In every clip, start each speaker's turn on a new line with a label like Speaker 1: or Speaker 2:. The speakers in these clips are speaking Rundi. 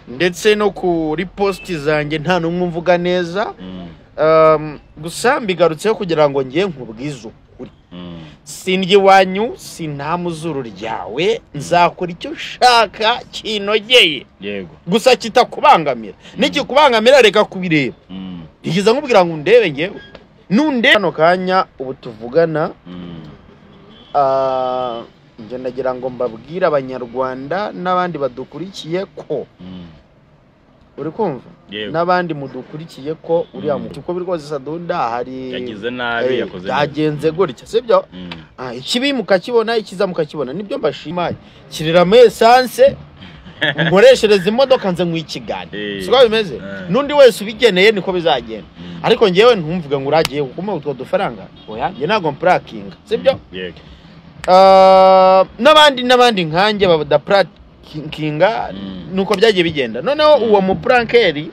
Speaker 1: Ndetse no kuri post zanjye nta n'umwe mvuga neza. Gusa mbigarutseho kugira ngo ngiye nkubwize ukuri. Sindya iwanyu, sintamuzuru ryawe, nzakora icyo ushaka kinogeye.
Speaker 2: Yego.
Speaker 1: Gusa kitakubangamira. Nikikubangamira reka kubireba. Ntigeze nkubwira ngo undebe ngewe. Nunde hano kanya ubu tuvugana, njye ndagira ngo mbabwire abanyarwanda n'abandi badukurikiye ko uri kumva n'abandi mudukurikiye ko uriya muntu uko biri kose Sadunda hari
Speaker 2: yagize nabi, yakoze nabi,
Speaker 1: yagenze gutya, sibyo? Ikibi mukakibona, ikiza mukakibona, nibyo mbashima. Kiriramo essence nkoreshereza imodoka nze nk'ikigani, siko bimeze? N'undi wese ubigeneye niko bizagenda. Ariko ngewe ntumvuge ngo uragiye gukuma utwo dufaranga, oya, nge ntago mpurakinga, sibyo?
Speaker 2: Yego.
Speaker 1: N'abandi nkanjye badaprakinga nuko byagiye bigenda. Noneho uwo muprankeri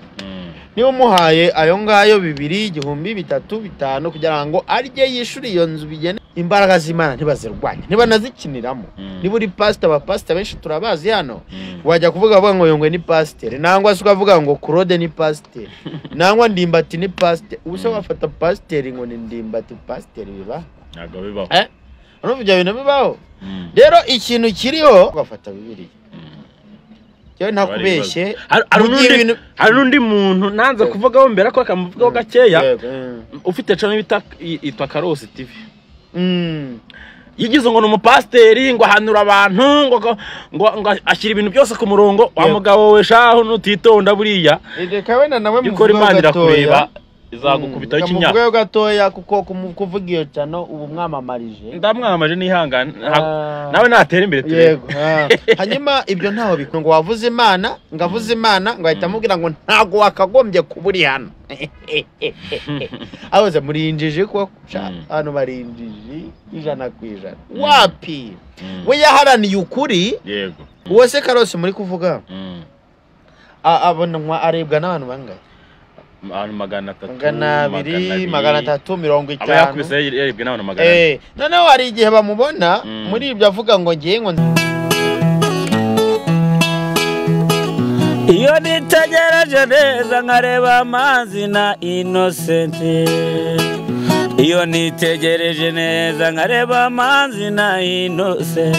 Speaker 1: niwe umuhaye ayo ngayo 2, 1000, 3, 5 kugira ngo arye yishure iyo nzu bigene. Imbaraga z'Imana ntibazirwanya, ntibanazikiniramo. Niba uri pastor, abapastor benshi turabazi hano, wajya kuvuga ngo Yongwe ni pastor, nangwa se ukavuga ngo Claude ni pastor, nangwa Ndimbati ni pastor. Ubuse wafata pastor ngo ni Ndimbati pastor, biba
Speaker 2: ntago bibaho.
Speaker 1: Urumva ibyo bintu bibaho? Rero ikintu kiriho ugafata Bibiliya. Cyo ntakubeshye,
Speaker 2: hari n'undi muntu nanze kuvugaho mbere ko akamuvugaho gakeya, ufite channel bita itwa Karosi TV. Yigize ngo ni umupasiteri, ngo ahanura abantu, ngo ashyira ibintu byose ku murongo. Wa mugabo we shaho nutitonda buriya,
Speaker 1: reka wenda nawe
Speaker 2: muvuge Imana irakureba, izagukubitaho ikinya.
Speaker 1: Muvuge gatoya kuko kuvuga iyo channel ubu mwamamarije.
Speaker 2: Ndamwamamaje nihangane nawe natera imbere turebe.
Speaker 1: Yego. Hanyuma ibyo ntaho bikuru ngo wavuze Imana, ngavuze Imana, ngo ahita amubwira ngo ntago wakagombye kuburi hano. Abaze muri injiji ko hano bari injiji 100%. Wapi? We yaharaniye ukuri.
Speaker 2: Yego.
Speaker 1: Uwo se Karosi muri kuvuga? Abonwa arebwa n'abantu bangahe?
Speaker 2: Abantu 300,
Speaker 1: 200, 350.
Speaker 2: Aba yakubise yaribwe n'abantu 400.
Speaker 1: Noneho hari igihe bamubona muri ibyo avuga ngo ngiye ngo
Speaker 3: iyo nitegereje neza nkareba amazi na Innocent, iyo nitegereje neza nkareba amazi na Innocent,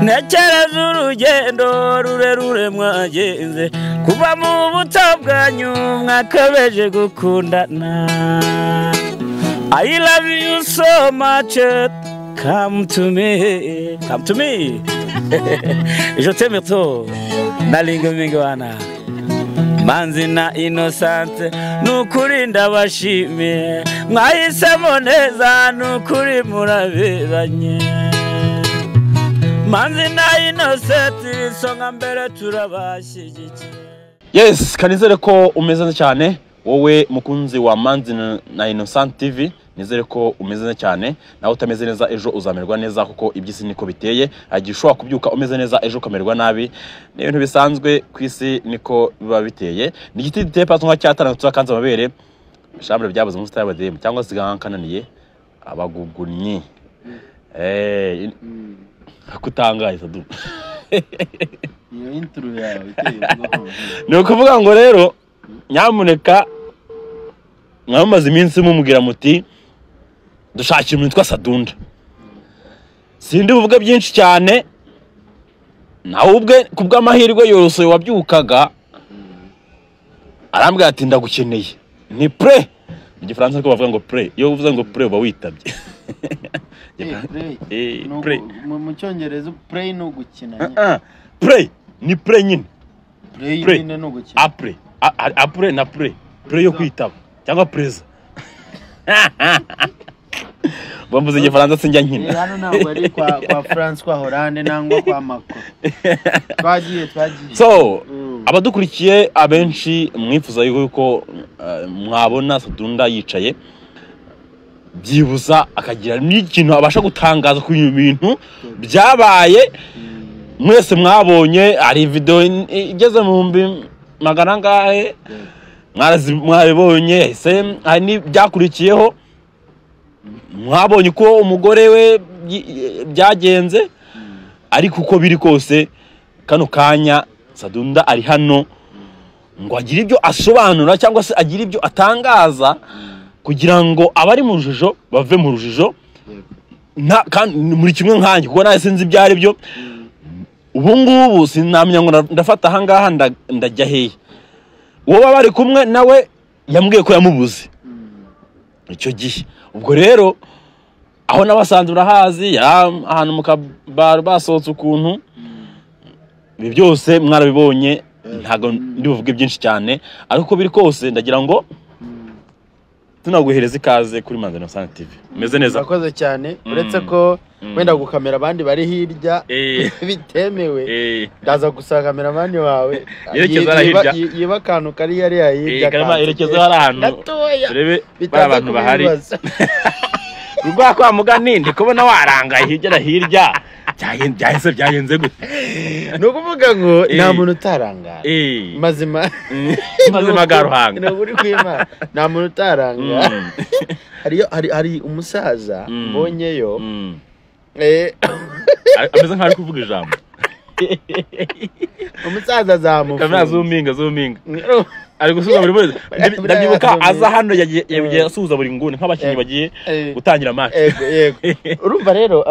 Speaker 3: ntekereza urugendo rurerure mwagenze kuva mu buto bwanyu mwakabeje gukundana. I love you so much, come to me, come to me. Je t'aime trop, nalinga mingwana Manzi na Innocent, nukuri ndabashimiye, mwahisemo neza nukuri muraberanye. Manzi na Innocent, isonga mbere turabashyigikiye.
Speaker 2: Yes, kanizere ko umeze neza cyane wowe mukunzi wa Manzi na Innocent TV. Nizere ko umeze neza cyane, nawe utameze neza ejo uzamerwa neza kuko iby'isi niko biteye. Hagiye ushobora kubyuka umeze neza ejo ukamerwa nabi, ni ibintu bisanzwe ku isi niko biba biteye. Ni igiti giteye pato nka cyatarana tuzakanze amabere shambre byabuze umunsi y'abademu cyangwa sigankananiye abagugunnyi. Akutangaye Sadu.
Speaker 1: Iyo intro yawe iteye ubwoba.
Speaker 2: Ni ukuvuga ngo rero nyamuneka mwamaze iminsi mumubwira muti dushakira umuntu witwa Sadunda. Sindi buvuge byinshi cyane, nawe ubwe kubw'amahirwe yose wabyukaga arambwira ati ndagukeneye. Ni pre mu gifaransa ko bavuga ngo pre, iyo uvuze ngo pre uba witabye.
Speaker 1: Pre mu cyongereza play no gukina.
Speaker 2: Play ni play nyine.
Speaker 1: Play nyine no gukina.
Speaker 2: Apre apre na pre pre yo kwitaba cyangwa preza. Bambuze igifaransa sinjya nkina.
Speaker 1: Hano ntabwo ari kwa François Hollande nangwa kwa Macron. Twagiye.
Speaker 2: So abadukurikiye abenshi mwifuza yuko mwabona Sadunda yicaye byibuza akagira n'ikintu abasha gutangaza ku bintu byabaye. Mwese mwabonye ari video igeze mu 400 angahe mwabibonye, se hari n'ibyakurikiyeho mwabonye uko umugore we byagenze. Ariko uko biri kose kano kanya Sadunda ari hano ngo agire ibyo asobanura cyangwa se agire ibyo atangaza kugira ngo abari mu rujijo bave mu rujijo. Muri kimwe nkanjye kuko nawe sinzi ibyo ari byo. Ubu ngubu sinamenya ngo ndafata aha ngaha ndajya hehe. Uwo baba bari kumwe nawe yambwiye ko yamubuze icyo gihe. Ubwo rero aho nabasanze urahazi, ahantu mu kabaro basohotse ukuntu, ibi byose mwarabibonye, ntago ndi buvuge byinshi cyane, ariko biri kose ndagira ngo tunaguhereza ikaze kuri Manzi Innocent TV. Meze neza.
Speaker 1: Urakoze cyane. Uretse ko wenda gukamera abandi bari hirya bitemewe, ndaza gusa kameramani wawe yiba akantu kari yari hirya,
Speaker 2: yerekeza hari ahantu turebe bari abantu bahari. Rwa kwa mugani ndi kubona warangaye hirya na hirya, byahise byagenze gute?
Speaker 1: Ni ukuvuga ngo nta muntu utarangara mazima
Speaker 2: mazima garuhanga,
Speaker 1: ni ukuri kw'Imana, nta muntu utarangara. Hari umusaza mbonyeyo
Speaker 2: ameze nkaho ari kuvuga ijambo.
Speaker 1: Umusaza azamufunga
Speaker 2: kamera zoominga ari gusuhuza buri wese. Ndabyibuka aza hano yagiye asuhuza buri nguni nk'abakinnyi bagiye gutangira match.
Speaker 1: Yego. Urumva rero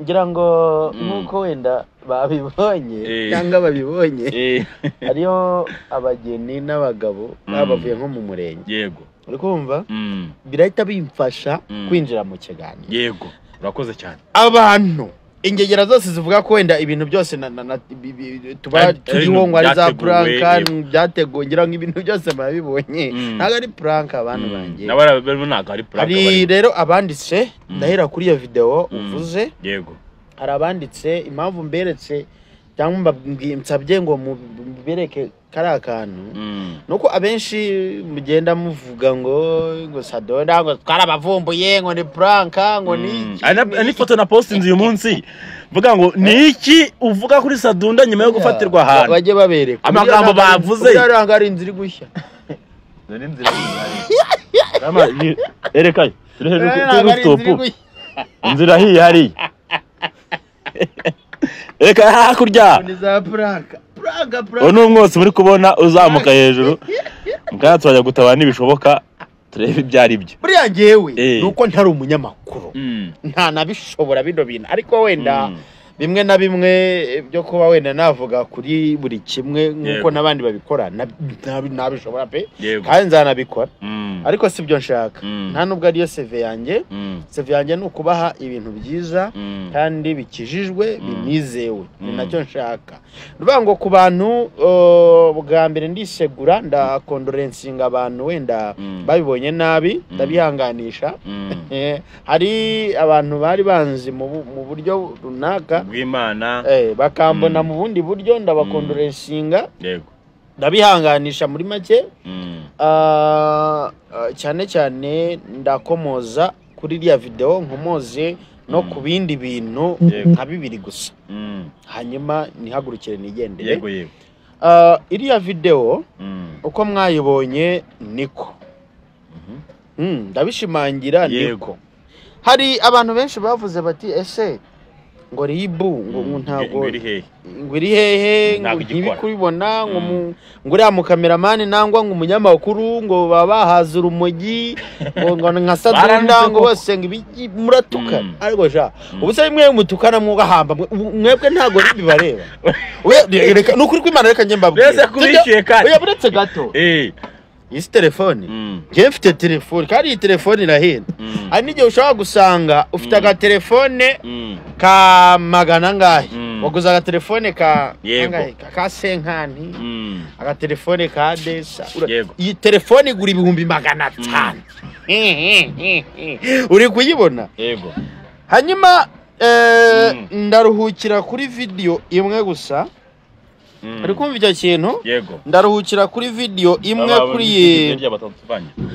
Speaker 1: ngira ngo nkuko wenda babibonye cyangwa babibonye, hariyo abageni n'abagabo babavuye nko mu murenge.
Speaker 2: Yego.
Speaker 1: Uri kumva? Birahita bimfasha kwinjira mu kiganiro.
Speaker 2: Yego. Urakoze cyane.
Speaker 1: Abantu ingegera zose zivuga ko wenda ibintu byose tuba turiho ngo ari za prank byateguwe, ngira ngo ibintu byose barabibonye, ntabwo ari prank abantu banjye.
Speaker 2: Ntabwo ari prank.
Speaker 1: Hari rero abanditse, ndahera kuri iyo video uvuze.
Speaker 2: Yego.
Speaker 1: Hari abanditse impamvu mberetse cyangwa nsabye ngo mubereke kari akantu, nuko abenshi mugenda muvuga ngo Sadonda ngo twarabavumbuye ngo ni prank ngo ni
Speaker 2: iki. Ari foto na postinze uyu munsi mvuga ngo ni iki uvuga kuri Sadunda nyuma yo gufatirwa ahantu,
Speaker 1: bajye babereka
Speaker 2: amagambo bavuze.
Speaker 1: Uriya ari inzira igushya.
Speaker 2: Ni inzira igushya. Ereka turi hejuru kuri rooftop, inzira hiyi hariya. Reka hakurya
Speaker 1: ni za prank.
Speaker 2: Uwo ni umwotsi muri kubona uzamuka hejuru. Mukanya turajya gutabara nibishoboka turebe ibyo ari byo.
Speaker 1: Buriya njyewe nuko ntari umunyamakuru, nta nabishobora bino bintu, ariko wenda bimwe na bimwe byo kuba wenda navuga kuri buri kimwe nkuko n'abandi babikora nabishobora pe, kandi nzanabikora, ariko si byo nshaka. Nta nubwo ariyo CV yanjye. CV yanjye ni ukubaha ibintu byiza kandi bikijijwe binizewe, ni nacyo nshaka. Nuvuga ngo ku bantu bwa mbere ndisegura, ndakondorensinga abantu wenda babibonye nabi, ndabihanganisha. Hari abantu bari banzi mu buryo runaka
Speaker 2: bw'Imana,
Speaker 1: bakambona mu bundi buryo, ndabakondorensinga.
Speaker 2: Yego.
Speaker 1: Ndabihanganisha muri make. Cyane cyane ndakomoza kuri iriya video, nkomoze no ku bindi bintu nka bibiri gusa, hanyuma nihagurukire nigendere.
Speaker 2: Yego yego.
Speaker 1: Iriya video uko mwayibonye niko ndabishimangira niko. Hari abantu benshi bavuze bati ese ngo ribu ngo ntago ngo iri hehe, ngo ntibikubibona, ngo ngo uriya mukameramani nangwa ngo umunyamakuru ngo babahaza urumogi ngo nka Sadunda ngo bose ngo muratukana. Ariko ja ubu se mwe mutukana mwugahamba mwebwe ntago bibareba. Reka nukuri kw'Imana, reka njye mbabwire. Oya buretse gato. Iyi telefone njye mfite telefone, kandi iyi telefone irahenda. Hari n'igihe ushobora gusanga ufite agatelefone ka magana angahe, waguze agatelefone ka angahe, ka senkani, agatelefone ka desa. Iyi telefone igura 500,000. Uri kuyibona?
Speaker 2: Yego.
Speaker 1: Hanyuma ndaruhukira kuri video imwe gusa. Uri kumva icyo kintu?
Speaker 2: Yego.
Speaker 1: Ndaruhukira kuri video imwe kuri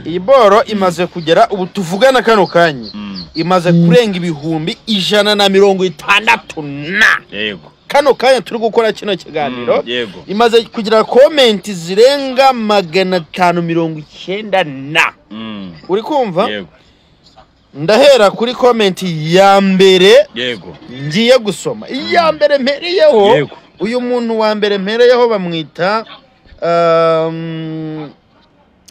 Speaker 1: iyi boro imaze kugera ubu tuvugana kano kanya, imaze kurenga 160,000 na.
Speaker 2: Yego.
Speaker 1: Kano kanya turi gukora kino kiganiro.
Speaker 2: Yego.
Speaker 1: Imaze kugira comment zirenga 590 na. Uri kumva?
Speaker 2: Yego.
Speaker 1: Ndahera kuri comment ya mbere.
Speaker 2: Yego.
Speaker 1: Ngiye gusoma iya mbere mpereyeho.
Speaker 2: Yego.
Speaker 1: Uyu muntu wa mbere mpereyeho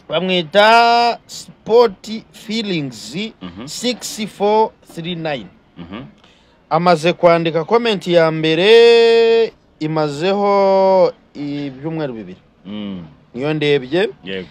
Speaker 1: bamwita Sport Feelings 6439. Amaze kwandika comment ya mbere imazeho ibyumweru 2. Niyo ndebye.
Speaker 2: Yego.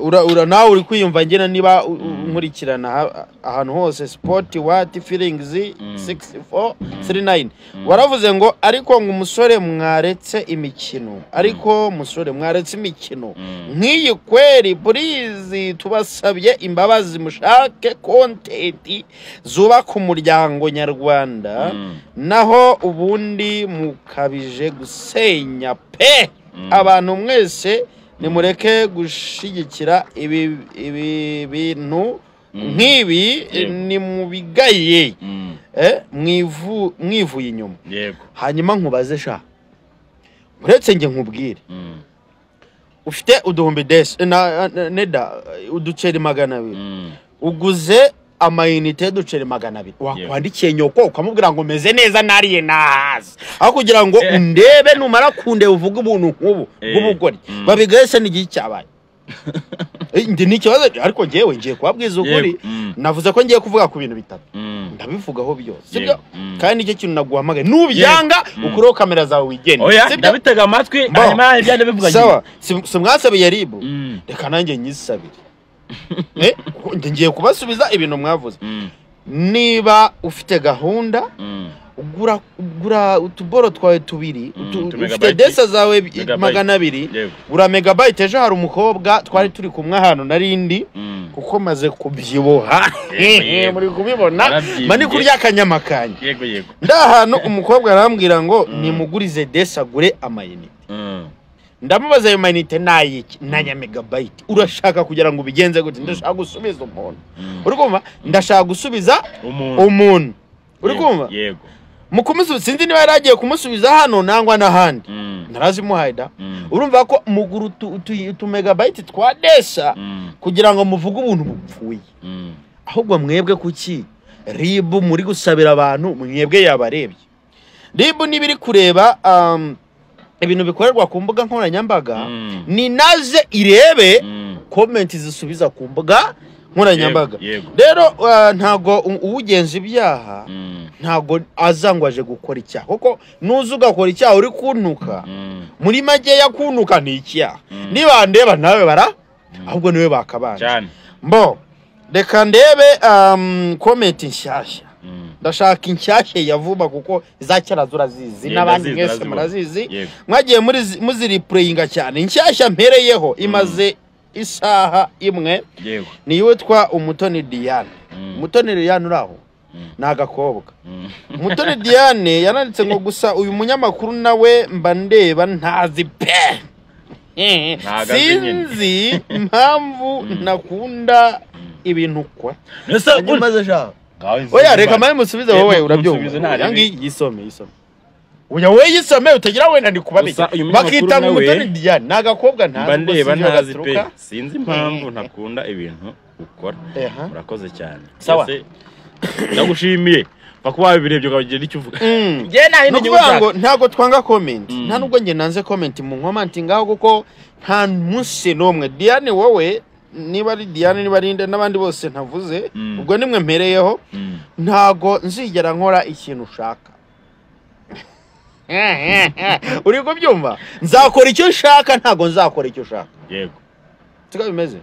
Speaker 1: Ura nawe uri kwiyumva ngena niba nkurikirana ahantu hose. Sport what feelings 6439. Waravuze ngo ariko ngo umusore mwaretse imikino, ariko musore mwaretse imikino nk'iyi kweri, please tubasabye imbabazi, mushake content zubaka umuryango nyarwanda, naho ubundi mukabije gusenya pe. Abantu mwese nimureke gushigikira ibi bintu nk'ibi, nimubigaye mwivuye inyuma.
Speaker 2: Yego.
Speaker 1: Hanyuma nkubaze sha, uretse nge nkubwire, ufite uduhumbi des na neda uduceri 200, uguze amayinite y'uduceri 200, wakwandikiye nyoko ukamubwira ngo meze neza nariye nahaze, aho kugira ngo undebe numara kunde uvuge ubuntu nk'ubu bw'ubugori. Babigaye se n'igihe cyabaye. Ndi n'ikibazo, ariko ngewe ngiye kubabwiza ukuri. Navuze ko ngiye kuvuga ku bintu bitatu, ndabivugaho byose, sibyo? Kandi nicyo kintu naguhamagaye, nubyanga ukureho kamera zawe wigende.
Speaker 2: Oya, ndabitega amatwi hanyuma ibyo ndabivuga.
Speaker 1: Sawa, si mwasabiye ribu, reka nanjye nyisabire. Ngiye kubasubiza ibintu mwavuze. Niba ufite gahunda, ugura utuboro twawe 2, ufite desa zawe 200, gura megabyte. Ejo hari umukobwa twari turi kumwe ahantu narindi, kuko maze kubyibuha muri kubibona, mani kurya akanyama kanye.
Speaker 2: Yego yego.
Speaker 1: Ndahantu umukobwa arambwira ngo nimugurize desa gure amayinite. Ndamubaza ayo mayinite nayiki? Nanya megabyte. Urashaka kugira ngo ubigenze gute? Ndashaka gusubiza umuntu. Uri kumva? Ndashaka gusubiza umuntu. Uri kumva?
Speaker 2: Yego.
Speaker 1: Mukumusubiza, sinzi niba yaragiye kumusubiza hano nangwa n'ahandi. Narazimuhaye da. Urumva ko muguru utu megabyte twa desa kugira ngo muvuge ubuntu bupfuye. Ahubwo mwebwe kuki ribu muri gusabira abantu, mwebwe yabarebye. Ribu nibiri kureba ibintu bikorerwa ku mbuga nkoranyambaga, ni naze irebe comment zisubiza ku mbuga nkoranyambaga. Rero ntago uwugenza ibyaha ntago azangwaje gukora icyaha, kuko nuza ugakora icyaha uri kuntuka, muri make ya kuntuka ni icyaha. Niba ndeba nawe bara ahubwo niwe bakabanje. Mbo reka ndebe comment nshyashya. Ndashaka inshyashya ya vuba kuko izakera zurazizi n'abandi mwese murazizi, mwagiye muziri playinga cyane. Inshyashya mpereyeho imaze isaha imwe, ni yitwa Umutoni Diane. Umutoni Diane uraho ni agakobwa. Umutoni Diane yananditse ngo gusa uyu munyamakuru nawe mba ndeba ntazi pe, sinzi impamvu nakunda ibintu kwa. Oya reka mare musubize wowe, urabyumva. Yangi yisome. Oya wowe yisome utagira wenda ndi kubabeshya. Bakita ngo Umutoni Diane ni agakobwa ntazi,
Speaker 2: ndeba ntazi pe, sinzi impamvu ntakunda ibintu ukora. Murakoze cyane.
Speaker 1: Sawa.
Speaker 2: Ndagushimiye. Bakuba birebye ukagira icyo uvuga.
Speaker 1: Nge nahi ngo ntago twanga comment. Nta nubwo nge nanze comment mu nkomanti ngaho, kuko nta munsi nomwe Diane wowe niba ari Diane niba ari nde n'abandi bose ntavuze, ubwo nimwe mpereyeho, ntago nzigera nkora ikintu ushaka. Uri kubyumva? Nzakora icyo nshaka, ntago nzakora icyo ushaka.
Speaker 2: Yego.
Speaker 1: Siko bimeze.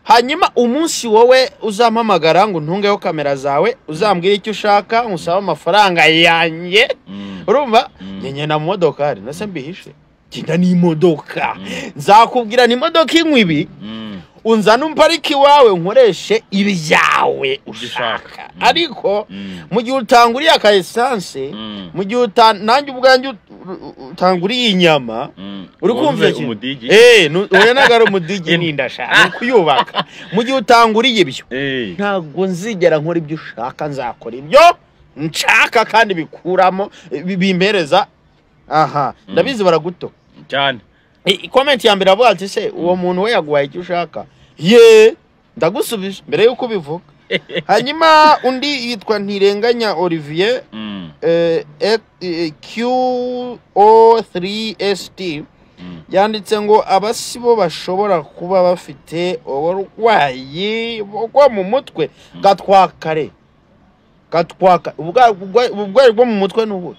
Speaker 1: Hanyuma umunsi wowe uzampamagara ngo ntungeho kamera zawe, uzambwira icyo ushaka, ngusaba amafaranga yanjye. Urumva? Ngenda mu modokari, nase mbihishe. Genda n'imodoka. Nzakubwira ni imodoka inywa ibi. Unzana umpariki wawe nkoreshe ibyawe ushaka. Ariko mu gihe utanguriye aka essence, mu gihe nanjye ubwanjye utanguriye inyama, uri kumva iki? Oya nagara umudigi nindashaka kuyubaka. Mu gihe utanguriye ibyo, ntago nzigera nkora ibyo ushaka, nzakora ibyo nshaka kandi bikuramo bimpereza. Aha, ndabizi baraguto
Speaker 2: cyane.
Speaker 1: Comment ya mbere avuga ati se uwo muntu we yaguhaye icyo ushaka? Ye, ndagusubije mbere yuko ubivuga. Hanyuma undi yitwa Ntirenganya Olivier. QO3ST yanditse ngo abasi bo bashobora kuba bafite uburwayi bwo mu mutwe. Gatwakare gatwaka uburwayi bwo mu mutwe n'ubu.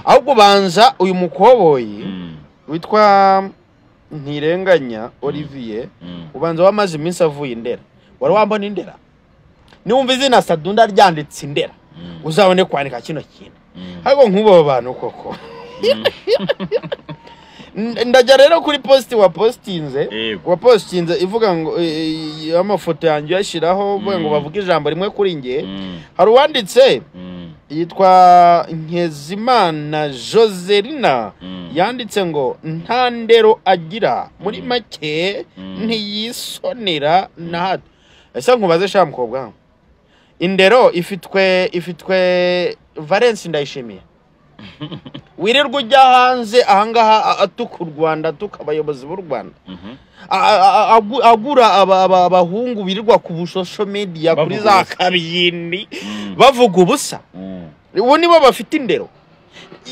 Speaker 1: Ahubwo banza uyu mukoboyi witwa Ntirenganya Olivier, ubanza wamaze iminsi avuye Indera. Wari wambona Indera? Niwumva izina Sadunda ryanditse Indera, uzabone kwandika kino kintu. Ariko nk'ubu bantu koko. Ndajya rero kuri post wa postinze, wa postinze ivuga ngo amafoto yanjye yashiraho ngo bavuge ijambo rimwe kuri nge. Hari uwanditse yitwa Nkezimana Joselina, yanditse ngo nta ndero agira, muri make ntiyisonera na hato. Ese nkubaze sha mukobwa, indero ifitwe Valence Ndayishimiye wirirwa ujya hanze ahangaha atuka u Rwanda, atuka abayobozi b'u Rwanda, agura abahungu birirwa ku social media kuri za kabyindi bavuga ubusa. Ubu nibo bafite indero.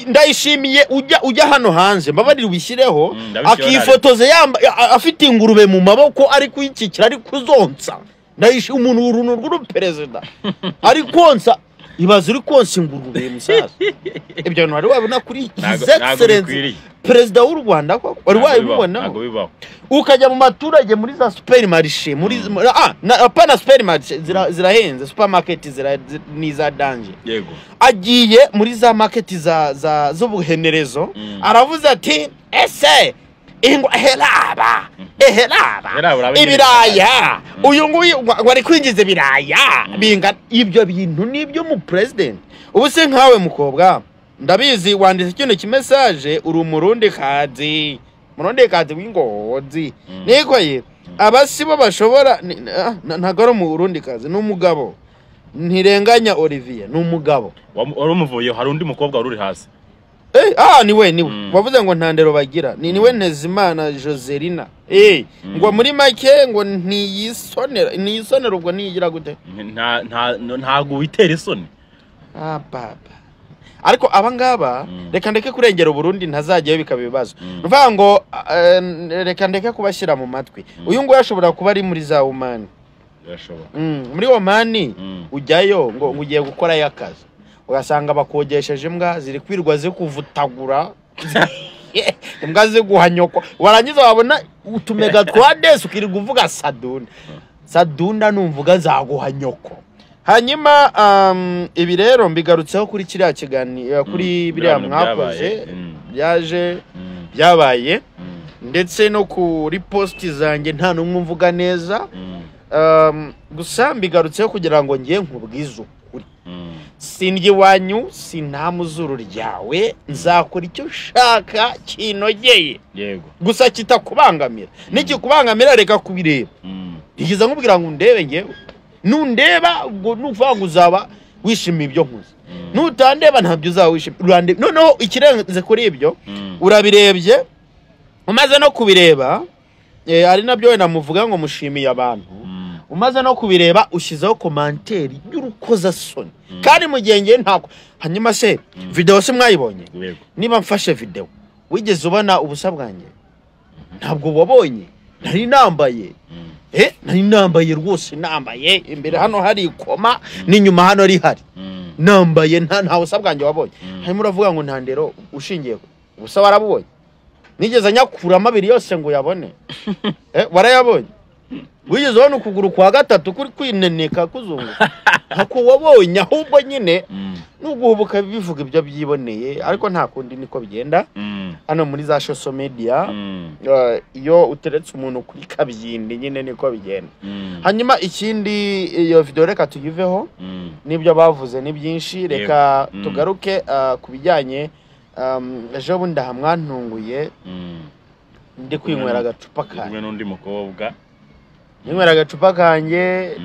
Speaker 1: Ndayishimiye ujya hano hanze, mbabarira ubishyireho, akifotoza afite ingurube mu maboko ari kuyikikira ari kuzonsa. Ndayishimiye umuntu uruntu rw'uruperezida ari konsa. Ibaze uri konsa ingurube musaza. Ibyo bintu wari wabona kuri His Excellency Perezida w'u Rwanda koko? Wari wabibona? Ukajya mu baturage muri za supermarché, muri apana supermarché zirahenze, supermarket ni za danger.
Speaker 2: Yego.
Speaker 1: Agiye muri za market za z'ubuhenerezo, aravuze ati ese ingwa heraba ibiraya, uyu nguyu wari kwinjiza ibiraya binga. Ibyo bintu nibyo mu president. Ubu se nkawe mukobwa, ndabizi wanditse kino kimessage, uri umurundi kazi, murundi kazi w'ingozi. Niko ye abasi bo bashobora, ntago ari umurundi kazi, n'umugabo Ntirenganya Olivier n'umugabo
Speaker 2: wari umuvuye. Hari undi mukobwa wari uri hasi.
Speaker 1: Niwe wavuze ngo nta ndero bagira, ni niwe Ntezimana Joselina. Ngo muri make ngo ntiyisonera ubwo ntiyigira gute?
Speaker 2: Ntago witera isoni.
Speaker 1: Baba. Ariko abangaba reka ndeke kurengera Burundi ntazajyayo bikaba ibibazo. Nuvuga ngo reka ndeke kubashyira mu matwi. Uyu ngo yashobora kuba ari muri za Oman.
Speaker 2: Yashobora.
Speaker 1: Muri Oman ujyayo ngo ugiye gukora yakazi, ugasanga bakogesheje imbwa ziri kwirwa zikuvutagura, imbwa ziguhanyoko, warangiza wabona utumega twa desi ukirirwa uvuga Sadunda. Sadunda numvuga zaguhanyoko. Hanyuma ibi rero mbigarutseho kuri kiriya kiganiro, kuri biriya mwakoze byaje byabaye, ndetse no kuri post zanjye nta numwe mvuga neza. Gusa mbigarutseho kugira ngo ngiye nkubwize ukuri. Sindye wanyu, sintamuzuru ryawe, nzakora icyo ushaka kinogeye.
Speaker 2: Yego.
Speaker 1: Gusa kitakubangamira. Nikikubangamira reka kubireba. Nigeze nkubwira ngo ndebe ngewe. Nundeba ubwo nuvuga ngo uzaba wishimiye ibyo nkuze. Nutandeba ntabyo uzaba wishimiye. Noneho ikirenze kuri ibyo, urabirebye, umaze no kubireba, ari nabyo wenda muvuga ngo mushimiye abantu. Umaze no kubireba ushyizeho commentaire y'urukozasoni. Kandi mugenge ntako. Hanyuma se video se mwayibonye? Niba mfashe video, wigeze ubona ubusa bwanjye? Ntabwo wabonye. Nari nambaye. Nari nambaye rwose, nambaye imbere hano hari ikoma n'inyuma hano rihari. Nambaye nta busa bwanjye wabonye. Hanyuma uravuga ngo nta ndero ushingiye ubusa warabubonye. Nigeze nyakuramo abiri yose ngo yabone. Warayabonye? Wigeze ubona ukuguru kwa gatatu kuri kwineneka kuzunguka? Ntako wabonye. Ahubwo nyine nuguhubuka bivuga ibyo byiboneye, ariko nta kundi niko bigenda hano muri za social media. Iyo uteretse umuntu kuri kabyindi nyine niko bigenda. Hanyuma ikindi, iyo video reka tuyiveho, nibyo bavuze ni byinshi. Reka tugaruke ku bijyanye ejo bundi aha mwantunguye ndi kwinywera agacupa kanjye
Speaker 2: n'undi mukobwa.
Speaker 1: Ninywera agacupa kanjye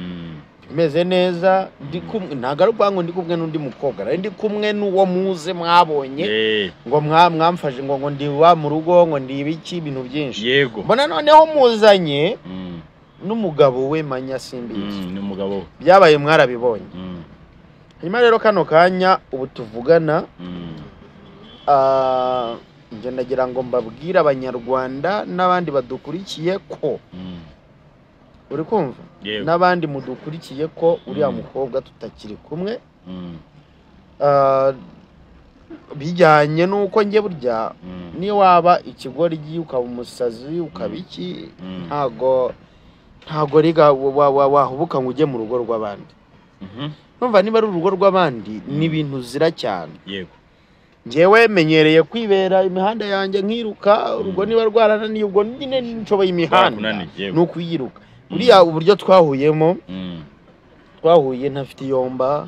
Speaker 1: meze neza, ndi kumwe, ntago ari ukuvuga ngo ndi kumwe n'undi mukobwa, nari ndi kumwe n'uwo muze mwabonye ngo mwamfashe ngo ndi wa mu rugo, ngo ndi ibiki, ibintu byinshi.
Speaker 2: Yego.
Speaker 1: Mbona noneho muzanye n'umugabo we Manya Simbizi.
Speaker 2: N'umugabo we
Speaker 1: byabaye mwarabibonye. Hanyuma rero kano kanya ubu tuvugana, njye ndagira ngo mbabwire Abanyarwanda n'abandi badukurikiye ko uri kumva, n'abandi mudukurikiye ko uriya mukobwa tutakiri kumwe. Bijyanye n'uko njye burya niyo waba ikigoryi ukaba umusazi ukaba iki, ntago riga wahubuka ngo ujye mu rugo rw'abandi. Numva niba ari urugo rw'abandi ni ibintu uzira cyane.
Speaker 2: Yego.
Speaker 1: Njyewe menyereye kwibera imihanda yanjye nkiruka, urugo niba rwarananiye ubwo nyine nshoboye imihanda ni ukuyiruka. Buriya uburyo twahuyemo, twahuye ntafite iyomba,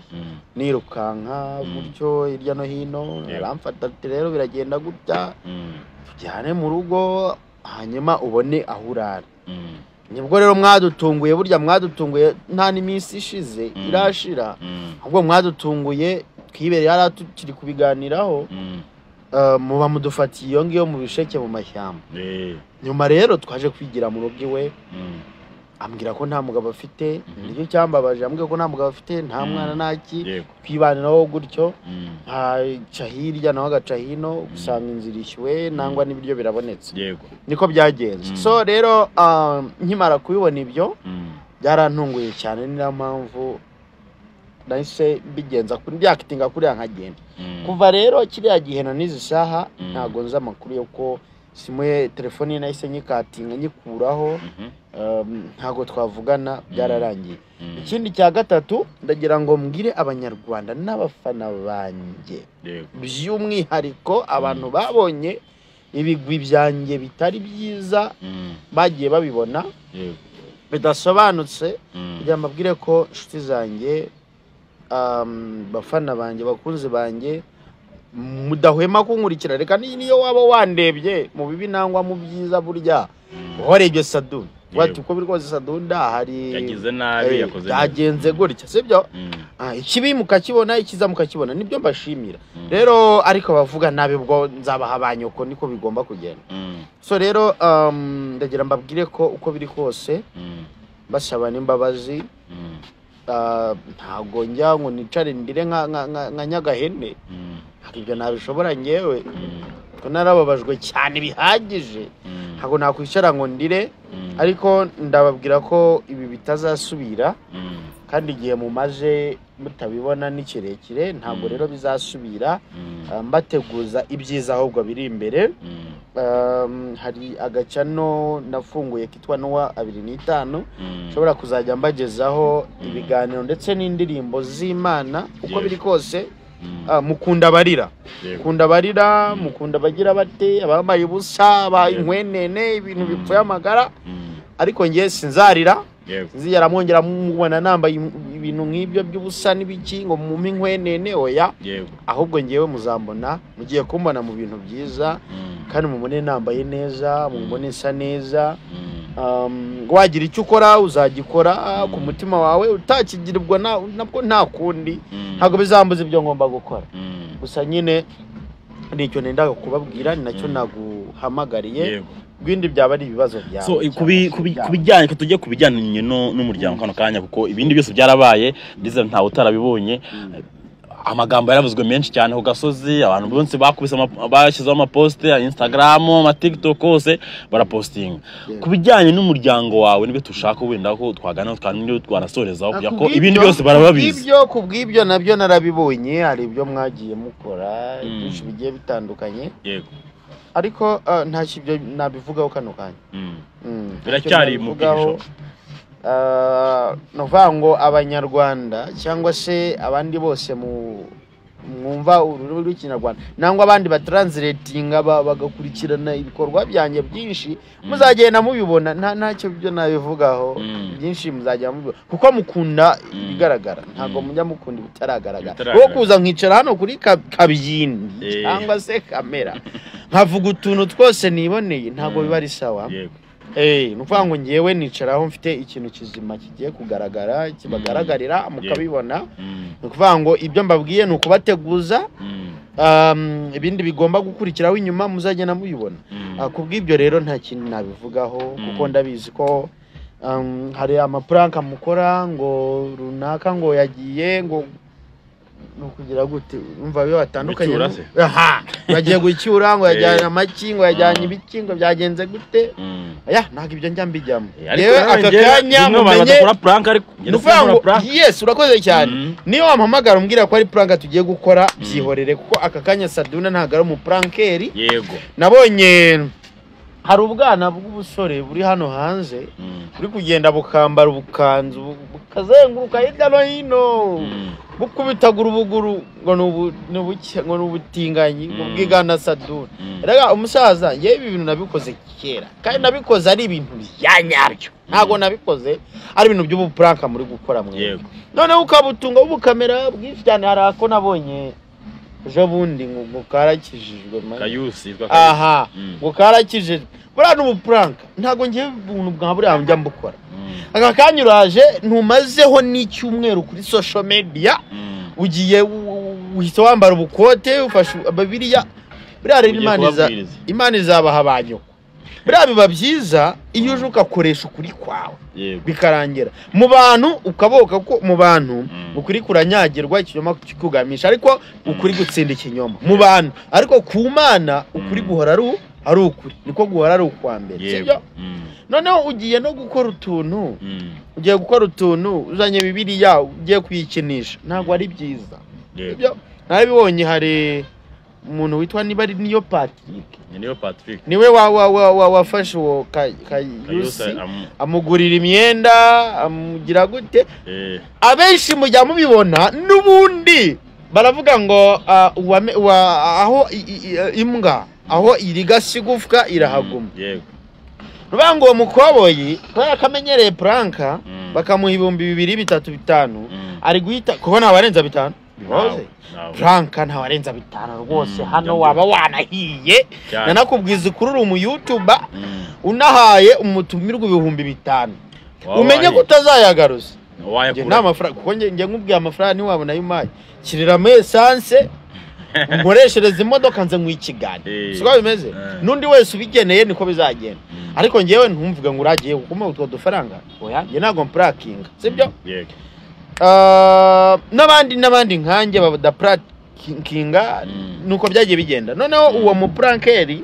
Speaker 1: nirukanka gutyo hirya no hino, aramfata ati rero biragenda gutya, tujyane mu rugo hanyuma ubone aho urara. Nibwo rero mwadutunguye, burya mwadutunguye nta n'iminsi ishize irashira, ahubwo mwadutunguye twibereye yari tukiri kubiganiraho, muba mudufatiye iyo ngiyo mu bisheke mu mashyamba. Nyuma rero twaje kwigira mu rugo iwe, ambwira ko nta mugabo afite, nicyo cyambabaje, ambwira ko nta mugabo afite, nta mwana ntaki, twibaniraho gutyo, nkaca hirya nawe agaca hino, usanga inzira ishyuwe nangwa n'ibiryo birabonetse. Niko byagenze. So rero nkimara kubibona ibyo byarantunguye cyane, niyo mpamvu nahise mbigenza kuri byakitinga kuriya nkagenda. Kuva rero kiriya gihe na n'izi saha ntago nzi amakuru yo ko simuye telefoni nahise nyikatinga nyikuraho, ntago twavugana, byararangiye. Ikindi cya gatatu ndagira ngo mbwire Abanyarwanda n'abafana banjye, by'umwihariko abantu babonye ibigwi byanjye bitari byiza bagiye babibona bidasobanutse, kugira mbabwire ko inshuti zanjye, bafana banjye, bakunzi banjye, mudahwema kunkurikira. Reka niyo waba wandebye mu bibi nangwa mu byiza, burya uhorebye Sadunda wati uko biri kose Sadunda hari
Speaker 2: yagize nabi, yakoze
Speaker 1: byagenze gutya, sibyo? Ikibi mukakibona, ikiza mukakibona, nibyo mbashimira rero. Ariko bavuga nabi ubwo nzabaha abanyoko, niko bigomba kugenda. So rero ndagira mbabwire ko uko biri kose basaba n'imbabazi. Ntago njya ngo nicare ndire nka nyagahene, ibyo nabishobora ngewe, ko narababajwe cyane bihagije, ntago nakwicara ngo ndire. Ariko ndababwira ko ibi bitazasubira, kandi igihe mumaze mutabibona ni kirekire, ntago rero bizasubira. Mbateguza ibyiza ahubwo biri imbere. Hari agacano nafunguye kitwa Nowa 25, nshobora kuzajya mbagezaho ibiganiro ndetse n'indirimbo z'Imana. Uko biri kose mukunda abarira, mukunda abarira, mukunda abagira bate, abambaye ubusa, abayinkwenene, ibintu bipfuye amagara. Ariko ngiye sinzarira, nzigera mwongera mubona nambaye ibintu nk'ibyo by'ubusa n'ibiki ngo mumpe inkwenene, oya. Ahubwo ngewe muzambona, mugiye kumbona mu bintu byiza, kandi mubone nambaye neza, mubone nsa neza. Wagira icyo ukora uzagikora ku mutima wawe, utakigirwa nabwo nta kundi, ntabwo bizambuza ibyo ngomba gukora. Gusa nyine nicyo nendaga kubabwira, ni nacyo naguhamagariye. Ibindi byaba ari ibibazo byawe.
Speaker 2: So kubijyanye tujye kubijyanye n'umuryango kano kanya, kuko ibindi byose byarabaye, ndizera ntawe utarabibonye. Amagambo yaravuzwe menshi cyane ku gasozi, abantu bose bakubise bashyizeho amaposte ya Instagram, ama TikTok, hose barapostinga. Kubijyanye n'umuryango wawe nibyo tushaka wenda ko twagana twandi twanasorezaho, kugira ko ibindi byose barababizi.
Speaker 1: Ibyo kubw'ibyo nabyo narabibonye, hari ibyo mwagiye mukora byinshi bigiye bitandukanye.
Speaker 2: Yego.
Speaker 1: Ariko nta kibyo nabivugaho kano kanya.
Speaker 2: Biracyari mu bwisho.
Speaker 1: Novuga ngo Abanyarwanda cyangwa se abandi bose mwumva ururimi rw'Ikinyarwanda nangwa abandi batranslatinga bagakurikirana ibikorwa byanjye byinshi, muzagenda mubibona, ntacyo byo nabivugaho byinshi, muzagenda mubibona kuko mukunda ibigaragara, ntago mujya mukunda ibitaragaragara. Wo kuza nkicara hano kuri kabyindi cyangwa se kamera nkavuga utuntu twose niboneye, ntago biba ari sawa. Nukuvuga ngo ngewe nicaraho mfite ikintu kizima kigiye kugaragara, kibagaragarira mukabibona. Nukuvuga ngo ibyo mbabwiye ni ukubateguza, ibindi bigomba gukurikiraho inyuma muzagenda mubibona. Kubw'ibyo rero nta kintu nabivugaho, kuko ndabizi ko hari amaprank mukora ngo runaka ngo yagiye ngo Nukugira gute umva biba batandukanye
Speaker 2: Gucyura se?
Speaker 1: Aha bagiye gucyura ngo yajyanye amaki, ngo yajyanye ibiki, ngo byagenze gute. Aya ntabwo ibyo njya mbijyamo.
Speaker 2: Ariko
Speaker 1: Yewe
Speaker 2: nawe
Speaker 1: aka
Speaker 2: njyewe
Speaker 1: kanya
Speaker 2: bimwe abantu
Speaker 1: mumenye
Speaker 2: badakora prank, ariko
Speaker 1: ni ukuvuga ngo yes urakoze cyane. Niyo wampamagara umbwira ko ari prank tugiye gukora, byihorere, kuko aka kanya Saduna ntabwo ari umuprankeri.
Speaker 2: Yego.
Speaker 1: Nabonye hari ubwana bw'ubusore buri hano hanze buri kugenda bukambara ubukanzu bukazenguruka hirya no hino, bukubitagura ubuguru ngo ngo ni ubutinganyi ngo bwigana Saduna. Rega umusaza, njyewe ibi bintu nabikoze kera, kandi nabikoze ari ibintu bya nyabyo, ntabwo nabikoze ari ibintu by'ubupranka muri gukora mwe.
Speaker 2: Yego.
Speaker 1: Noneho ukabutunga ubukamera bwinshi cyane. Hari ako nabonye ejo bundi ngo karakijijwe man.
Speaker 2: Kayusi yitwa Kayusi.
Speaker 1: Aha, ngo karakijijwe. Buriya ni ubupranka, ntabwo ngewe ubuntu bwa buriya njya mbukora. Aka kanya uraje ntumazeho n'icyumweru kuri social media, ugiye uhita wambara ubukote, ufashe bibiriya. Buriya rero
Speaker 2: Ugiye
Speaker 1: Imana
Speaker 2: kubabwiriza.
Speaker 1: Imana izabaha ba nyoko. Buriya biba byiza iyo uje ugakoresha ukuri kwawe,
Speaker 2: Yego.
Speaker 1: bikarangira mu bantu, ukaboka ko mu bantu ukuri kuranyagirwa, ikinyoma kikugamisha, ariko ukuri gutsinda ikinyoma mu bantu. Ariko ku Mana ukuri guhora ari ukuri, niko guhora ari ukwa mbere, sibyo?
Speaker 2: Yego.
Speaker 1: Noneho ugiye no gukora utuntu, ugiye gukora utuntu uzanye bibiriya ugiye kuyikinisha, ntabwo ari byiza.
Speaker 2: Yego.
Speaker 1: Sibyo? Narabibonye hari umuntu witwa niba ari niyo Patrick.
Speaker 2: Ni niyo Patrick.
Speaker 1: Niwe wa wafashe uwo
Speaker 2: Kayusi
Speaker 1: Kayusi amugurira imyenda, amugira gute. Abenshi mujya mubibona n'ubundi baravuga ngo aho imbwa aho irigasa igufwa irahaguma.
Speaker 2: Yego.
Speaker 1: Ruvuga ngo uwo mukoboyi kubera ko amenyereye pranka, bakamuha 2000, 3, 5, ari guhita kuko ntawarenza 5. Bibaze.
Speaker 2: Ntawe.
Speaker 1: Pranka ntawarenza 5 rwose. Hano
Speaker 2: njya
Speaker 1: waba wanahiye.
Speaker 2: Cyane.
Speaker 1: Nanakubwiza ukuri, uri umu YouTuber unahaye umutumirwa 5000,
Speaker 2: Waba
Speaker 1: umenye ko
Speaker 2: wahiye.
Speaker 1: utazayagaruza. Njye
Speaker 2: Wayakura.
Speaker 1: nta mafaranga, kuko njye nkubwiye amafaranga ntiwabona ayo umpaye. Shyiriramo esanse nkoreshereze imodoka nze nkwikiganiro. Siko bimeze? N'undi wese ubigeneye niko bizagenda. Ariko njyewe ntumvuge ngo uragiye gukuma utwo dufaranga, oya, njye ntabwo mpurakinga, sibyo?
Speaker 2: Yego.
Speaker 1: N'abandi nkanjye badapurakinga, nuko byagiye bigenda. Noneho uwo mupurankeri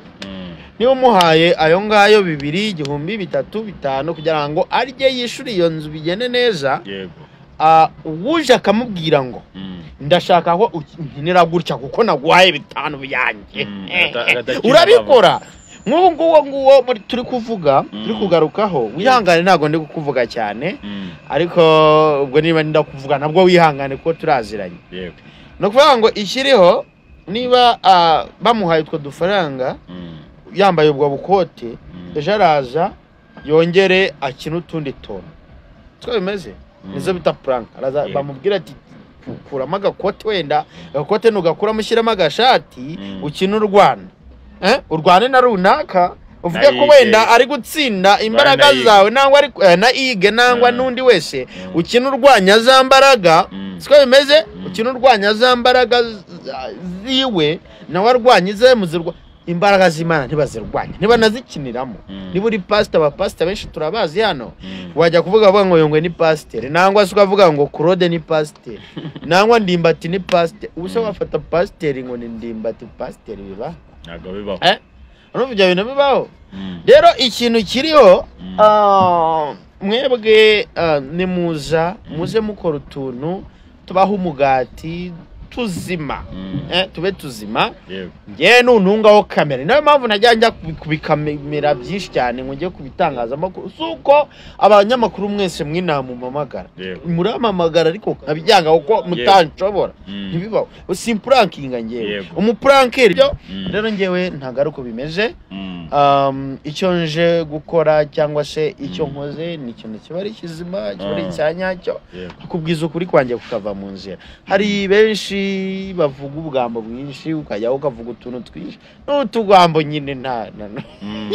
Speaker 1: niba umuhaye ayo ngayo 2000, 1000, 3, 5 kugira ngo arye yishyure iyo nzu bigende neza,
Speaker 2: Yego.
Speaker 1: uwuje akamubwira ngo ndashaka ko unkinira gutya kuko naguhaye 5 byanjye,
Speaker 2: Agata
Speaker 1: urabikora. Nk'ubu nguwo nguwo muri turi kuvuga, turi kugarukaho, wihangane ntabwo ndi kukuvuga cyane, ariko ubwo niba ndakuvuga nabwo wihangane kuko turaziranye.
Speaker 2: Yego.
Speaker 1: Ni ukuvuga ngo ikiriho niba bamuhaye utwo dufaranga, yambaye ubwo bukote, ejo araza yongere akine utundi tuntu. Siko bimeze? Nizo bita prank. Araza
Speaker 2: Yego.
Speaker 1: bamubwira ati kuramo agakote, wenda agakote nugakuramo ushyiramo agashati, ukine urwana, urwane na runaka, uvuge
Speaker 2: Na
Speaker 1: ko
Speaker 2: Ige.
Speaker 1: wenda ari gutsinda imbaraga
Speaker 2: na Ige.
Speaker 1: zawe, nangwa ari na Ige nangwa n'undi wese, ukine urwanya za mbaraga. Siko bimeze? Ukine urwanya za mbaraga ziwe, nawe arwanya ize, muzirwa imbaraga z'Imana ntibazirwanya, ntibanazikiniramo. Niba uri pasita, abapasita benshi turabazi hano, wajya kuvuga avuga ngo Yongwe ni pasiteri, nangwa se ukavuga ngo Claude ni pasiteri, nangwa Ndimbati ni pasiteri. Ubu se wafata pasiteri ngo ni Ndimbati pasiteri, biba?
Speaker 2: Ntabwo bibaho.
Speaker 1: Urumva ibyo bintu bibaho? Rero ikintu kiriho, mwebwe nimuza muze mukora utuntu tubaho umugati tuzima, tube tuzima.
Speaker 2: Yego.
Speaker 1: Njyewe nuntungaho kamera, niyo mpamvu najya njya kubikamera byinshi cyane ngo njye kubitangazamakuru. Si uko abanyamakuru mwese mwinaha mumamagara,
Speaker 2: Yego.
Speaker 1: muramamagara ariko nkabyanga kuko mutanshobora. Ntibibaho, simprankinga njyewe.
Speaker 2: Yego.
Speaker 1: Umupurankeri byo rero njyewe ntabwo ari uko bimeze. Icyo nje gukora cyangwa se icyo nkoze ni ikintu kiba ari kizima, kiba ari icya nyacyo,
Speaker 2: Yego.
Speaker 1: kubwiza ukuri kwanjye kukava mu nzira. Hari benshi bavuga ubugambo bwinshi, ukajyaho ukavuga utuntu twinshi n'utugambo nyine nta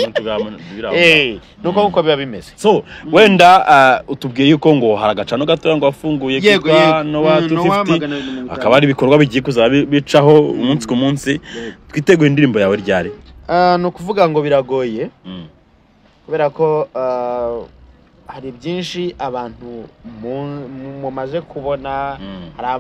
Speaker 2: Utugambo biri aho ngaho.
Speaker 1: Nuko nkuko biba bimeze.
Speaker 2: So wenda utubwiye yuko ngo hari agacano gatoya ngo wafunguye
Speaker 1: Yego,
Speaker 2: kitwa
Speaker 1: yego.
Speaker 2: Nowa
Speaker 1: Nowa
Speaker 2: 250,
Speaker 1: 250.
Speaker 2: akaba ari ibikorwa bigiye kuzaba bicaho umunsi ku munsi. Twiteguye indirimbo yawe ryari?
Speaker 1: Ni ukuvuga ngo biragoye kubera ko Hari byinshi abantu mumaze kubona,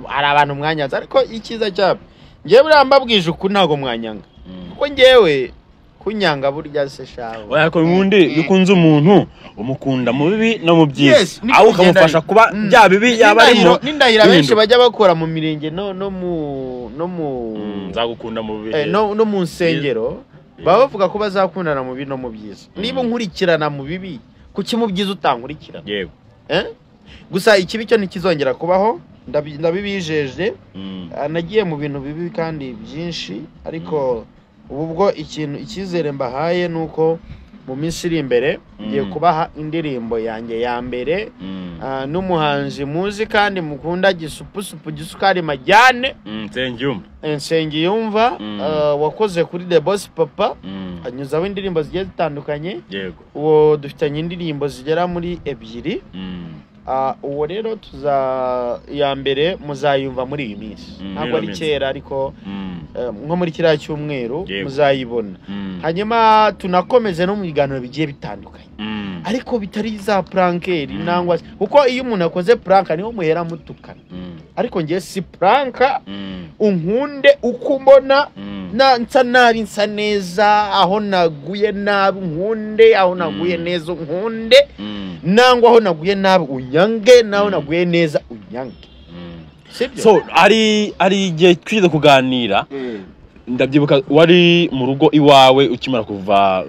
Speaker 1: hari abantu mwanyanze, ariko icyiza cyabo ngewe buriya mbabwije ukuri ntabwo mwanyanga, kuko ngewe kunyanga burya se shawe.
Speaker 2: Oya, ariko ubundi iyo ukunze umuntu umukunda mu bibi no mu byiza, aho ukamufasha kuba bya bibi yaba arimo.
Speaker 1: N'indahiro abenshi bajya bakora mu mirenge no mu
Speaker 2: nzagukunda mu bibi
Speaker 1: no mu nsengero, baba bavuga ko bazakundana mu bibi no mu byiza. Niba unkurikirana mu bibi, kuki mu byiza utankurikirana?
Speaker 2: Yego.
Speaker 1: Gusa ikibi cyo ntikizongera kubaho, ndabibijeje. Nagiye mu bintu bibi kandi byinshi, ariko ubu bwo ikintu icyizere mbahaye nuko mu minsi iri imbere ngiye kubaha indirimbo yanjye ya mbere, n'umuhanzi muzi kandi mukunda, Gisupusupu Gisukari Majyane, Nsengiyumva, wakoze kuri The Boss Papa, anyuzaho indirimbo zigiye zitandukanye.
Speaker 2: Yego.
Speaker 1: Uwo dufitanye indirimbo zigera muri 2. Uwo rero tuza ya mbere muzayumva muri iyi minsi, ntabwo ari kera, ariko nko muri kiriya cyumweru muzayibona. Hanyuma tunakomeze no mu biganiro bigiye bitandukanye, ariko bitari za prankeri nangwa, kuko iyo umuntu akoze prank niho muhera mutukana. Ariko ngiye si prank, unkunde uko umbona, nsa nabi nsa neza, aho naguye nabi unkunde, aho naguye neza unkunde, nangwa aho naguye nabi unyange, naho naguye neza unyange.
Speaker 2: So ari igihe twize kuganira, ndabyibuka wari mu rugo iwawe ukimara kuva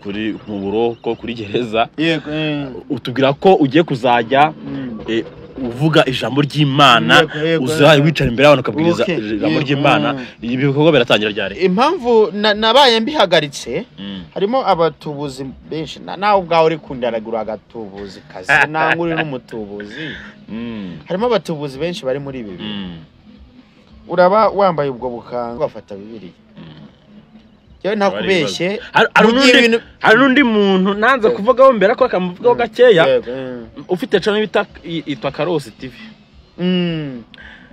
Speaker 2: kuri mu buroko kuri gereza, utubwira ko ugiye kuzajya uvuga ijambo ry'Imana, uzaye wicara imbere y'abantu ukabwiriza ijambo ry'Imana. Ibi bikorwa biratangira ryari?
Speaker 1: Impamvu nabaye mbihagaritse, harimo abatubuzi benshi, nawe ubwawe uri kundaragura agatubuzi kazi, nangwa uri n'umutubuzi. Harimo abatubuzi benshi bari muri ibi bintu. Uraba wambaye ubwo bukanga ugafata Bibiliya. Yewe ntakubeshye,
Speaker 2: hari n'undi muntu nanze kuvugaho mbere ko akamuvugaho gakeya, ufite channel bita itwa Karosi TV.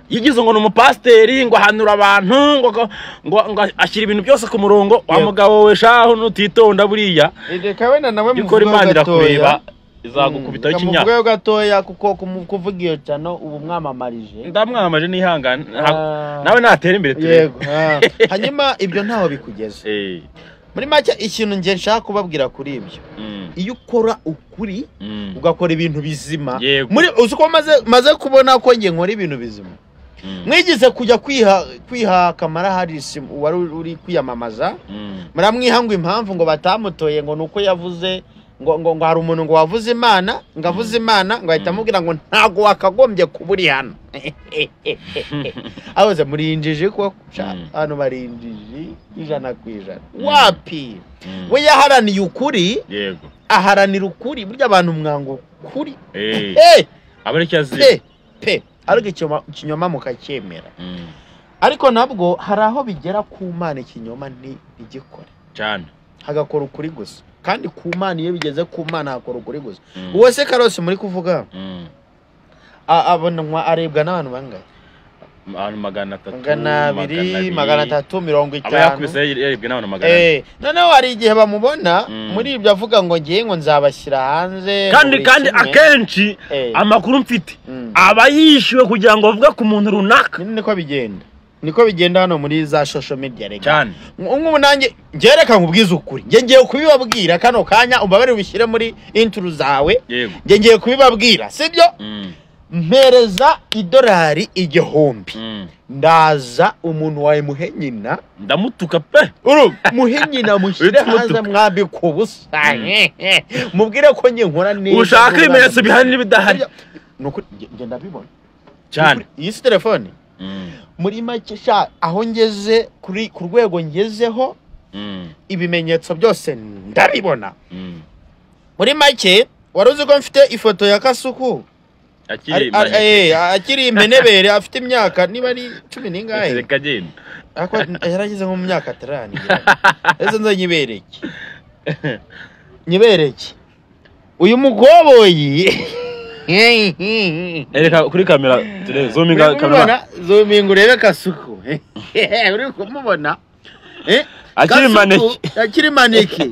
Speaker 2: Yigize ngo ni umupasiteri, ngo ahanura abantu, ngo ashyira ibintu byose ku murongo. Wa mugabo we shaho nutitonda buriya,
Speaker 1: reka wenda nawe
Speaker 2: muvuge Imana irakureba, izagukubitaho ikinya.
Speaker 1: Muvuge gatoya, kuko kuvuga iyo channel ubu mwamamarije.
Speaker 2: Ndamwamamaje nihangane, nawe natera imbere turebe.
Speaker 1: Yego. Hanyuma ibyo ntaho bikugeza. Muri make ikintu nge nshaka kubabwira kuri ibyo, iyo ukora ukuri ugakora ibintu bizima, muri uzi ko maze kubona ko nge nkora ibintu bizima. Mwigize kujya kwiha Kamara Harris wari uri kwiyamamaza, muramwiha ngo impamvu ngo batamutoye ngo nuko yavuze ngo hari umuntu ngo wavuze Imana, ngo avuze Imana, ngo ahita amubwira ngo ntago wakagombye kuba uri hano. Abaze muri injiji ko hano bari injiji 100%. Wapi? We yaharaniye ukuri.
Speaker 2: Yego.
Speaker 1: Aharanira ukuri, burya abantu mwango kuri.
Speaker 2: Abareke
Speaker 1: pe ariko ikinyoma mukacyemera. Ariko nabwo hari aho bigera ku Mana ikinyoma ntigikore
Speaker 2: cyane,
Speaker 1: hagakora ukuri gusa. Kandi ku Mana iyo bigeze ku Mana hakora ukuri gusa. Uwo se Karosi muri kuvuga abonwa arebwa n'abantu bangahe?
Speaker 2: Abantu 300,
Speaker 1: 200, 350.
Speaker 2: Aba yakubise yarebwe n'abantu 400.
Speaker 1: Noneho hari igihe bamubona muri ibyo avuga ngo ngiye ngo nzabashyira hanze.
Speaker 2: Kandi akenshi amakuru mfite aba yishyuwe kugira ngo bavuge ku muntu runaka.
Speaker 1: Niko bigenda. Niko bigenda hano muri za social media rega.
Speaker 2: Cyane.
Speaker 1: Nk'ubu nanjye ngereka nkubwize ukuri. Nge ngiye kubibabwira kano kanya, umbabare ubishyire muri intro zawe. Nge ngiye kubibabwira, sibyo? Mpereza idolari 1000. Ndaza umuntu wawe muhe nyina,
Speaker 2: ndamutuka pe.
Speaker 1: Muhe nyina mushyire hanze mwambike ubusa. Mubwire ko nge nkora neza.
Speaker 2: Ushaka ibimenyetso bihari n'ibidahari.
Speaker 1: Nuko nge ndabibona.
Speaker 2: Cyane.
Speaker 1: Iyi si telefone. Muri make sha aho ngeze kuri ku rwego ngezeho, ibimenyetso byose ndabibona. Muri make wari uzi ko mfite ifoto ya Kasuku akiri impenebere, afite imyaka niba ari 10 n'ingahe, ariko yarageze nko mu myaka 5. Ese nzo nyibereke uyu mugoboyi.
Speaker 2: Ereka kuri kamera ture zoominga kamera,
Speaker 1: zoominga urebe Kasuku. Uri kumubona?
Speaker 2: Akiri maneke,
Speaker 1: akiri maneke.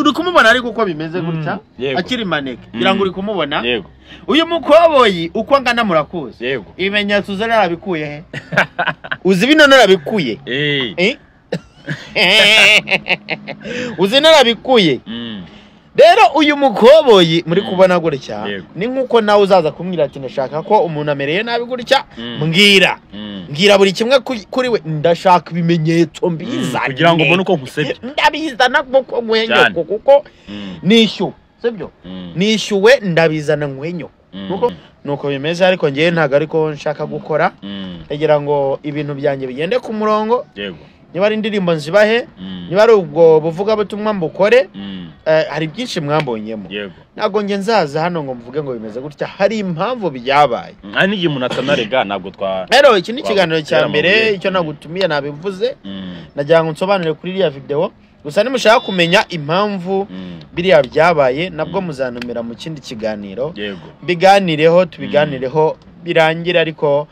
Speaker 1: Uri kumubona ariko uko bimeze gutya akiri maneke ngira ngo uri kumubona.
Speaker 2: Yego.
Speaker 1: Uyu mukoboyi uko angana murakuzi.
Speaker 2: Yego.
Speaker 1: Ibimenyetso uzi narabikuye he? Uzi bino narabikuye? Uzi narabikuye? Rero uyu mukoboyi muri kubona gutya ni nkuko nawe uzaza kumbwira ati ndashaka ko umuntu amereye nabi gutya, mbwira mbwira buri kimwe kuri we, ndashaka ibimenyetso mbizane
Speaker 2: kugira ngo mbone uko nkusebye.
Speaker 1: Ndabizana kuko nkwenyoko kuko nishyuwe, sibyo? Nishyuwe ndabizana nkwenyoko. Nuko bimeze, ariko ngewe ntabwo ariko nshaka gukora, ndagira ngo ibintu byanjye bigende ku murongo.
Speaker 2: Yego.
Speaker 1: Niba ari indirimbo nzibahe, niba ari ubwo buvuga butumwa mbukore, hari byinshi mwambonyemo. Ntabwo nge nzaza hano ngo mvuge ngo bimeze gutya, hari impamvu byabaye.
Speaker 2: Hari n'igihe umuntu atanarega, ntabwo twa
Speaker 1: rero iki ni ikiganiro cya mbere, icyo nagutumiye nabivuze, nagira ngo nsobanure kuri iriya video. Gusa nimushaka kumenya impamvu biriya byabaye nabwo muzantumira mu kindi kiganiro, biganireho, tubiganireho birangira. Ariko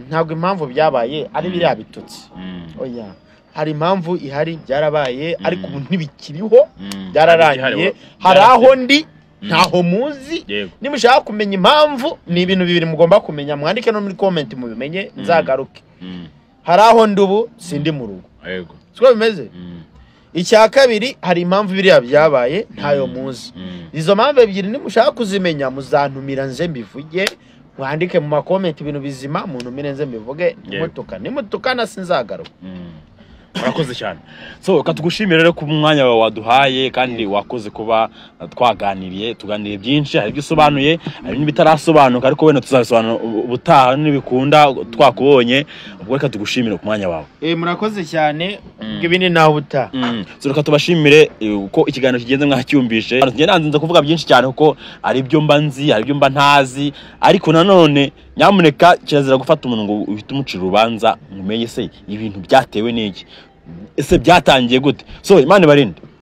Speaker 1: ntabwo impamvu byabaye ari biriya bitutsi. Oya, hari impamvu ihari, byarabaye ariko ubu ntibikiriho, byararangiye. Hari aho ndi ntaho muzi. Nimushaka kumenya impamvu ni ibintu bibiri mugomba kumenya, mwandike no muri comment mubimenye, nzagaruke. Hari aho ndi ubu sindi mu rugo, siko bimeze. Icya kabiri, hari impamvu biriya byabaye ntayo muzi. Izo mpamvu ebyiri nimushaka kuzimenya muzantumira nze mbivuge, mwandike mu makomenti ibintu bizima, muntumire nze mbivuge. Nimutukana sinzagaruka.
Speaker 2: Murakoze cyane. So reka tugushimire rero ku mwanya wawe waduhaye, kandi wakoze kuba twaganiriye, tuganiriye byinshi, hari ibyo usobanuye, hari n'ibitarasobanuka, ariko wenda tuzabisobanura ubutaha nibikunda twakubonye. Ubwo reka tugushimire ku mwanya wawe.
Speaker 1: Murakoze cyane, ibindi naho ubutaha.
Speaker 2: So reka tubashimire uko ikiganiro kigenze mwacyumvishe. Njye nanze kuvuga byinshi cyane kuko ari ibyo mba nzi, ari ibyo mba ntazi, ariko nanone nyamuneka kirazira gufata umuntu ngo uhite umucira urubanza, mumenye se ibintu byatewe n'iki, ese byatangiye gute. So Imana ibarinde.